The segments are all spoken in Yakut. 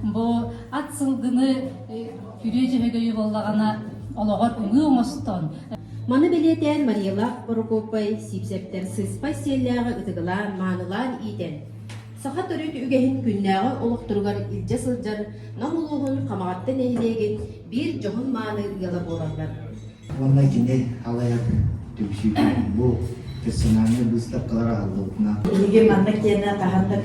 Бу ат сылгыны күрүө дьөһөгөйү буоллаҕына олоҕор ымыы оҥостон Маны бэлиэтээн Мариялаах Борокуоппай Сиипсэптэр сыспай сиэллээҕи ытыгылаан, маанылаан иитэн, саха төрүт үгэһин күннээҕи олохторугар илдьэ сылдьар Нам улууһун Хамаҕатта нэһилиэгин биир дьоһун-мааны ыала буолаллар. Уонна кини алайар түмсүүтүн бу персональнай быыстапкалар аһыллыбытына. Биһиги манна киэнэ хаһан да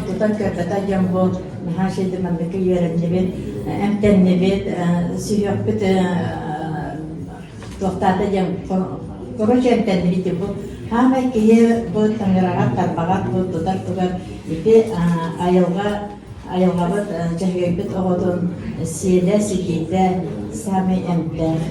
тутан көрбөтө дьон бу наһаа үчүгэйдик маннык үөрэннибит, эмтэннибит, сүһүөхпүт туохтаата диэн короче эмтэннибит бу хаамай киһи бу таҥараҕа тарбаҕар бу тутар тугар ити айылҕа Айылҕабыт дьөһүөйбүт оҕотун сиэлэ, ситиитэ саамай эмтээх.